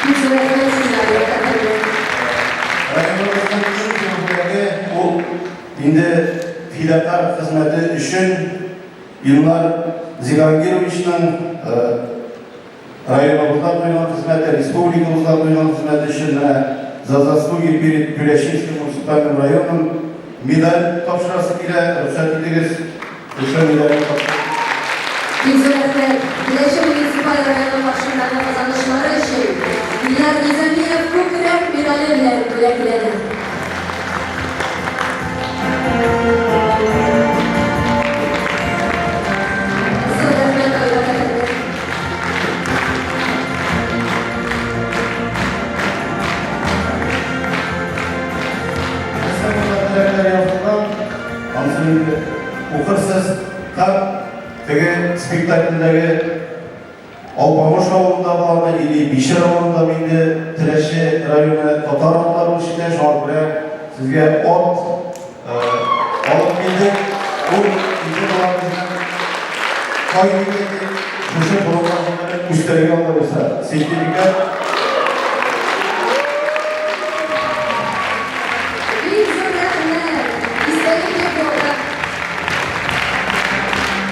Бик зур рәхмәт сезгә, Айрат әфәнде. Районыбызның иң зур бүләге ул инде фидакарь хезмәте өчен Илнар Зигангировичның районыбызда куйган хезмәте, республикабызда куйган хезмәте өчен менә За заслуги перед Пелячинским муниципальным районом медаль тапшырасы килә. Рөхсәт итегез, шушы медальне тапшырып. Бик зур рәхмәт. Теләче муниципаль районы каршындагы казанышлары өчен Илнар Низамиев күкрәк медале белән бүләкләнә. Зур рәхмәт, Айрат әфәнде. Нәрсә монда теләкләр язылган, анысын инде укырсыз. Һәм теге спектакльдәге Алпамыш авылында буламы или Мишәр авылындамы инде Теләче районы татар атлары үрчетә, шуңа күрә сезгә ат алып килдек. Ул инде була безнең кай микән дип, шушы болыннар үстерергә алла бирсә. Сертификат.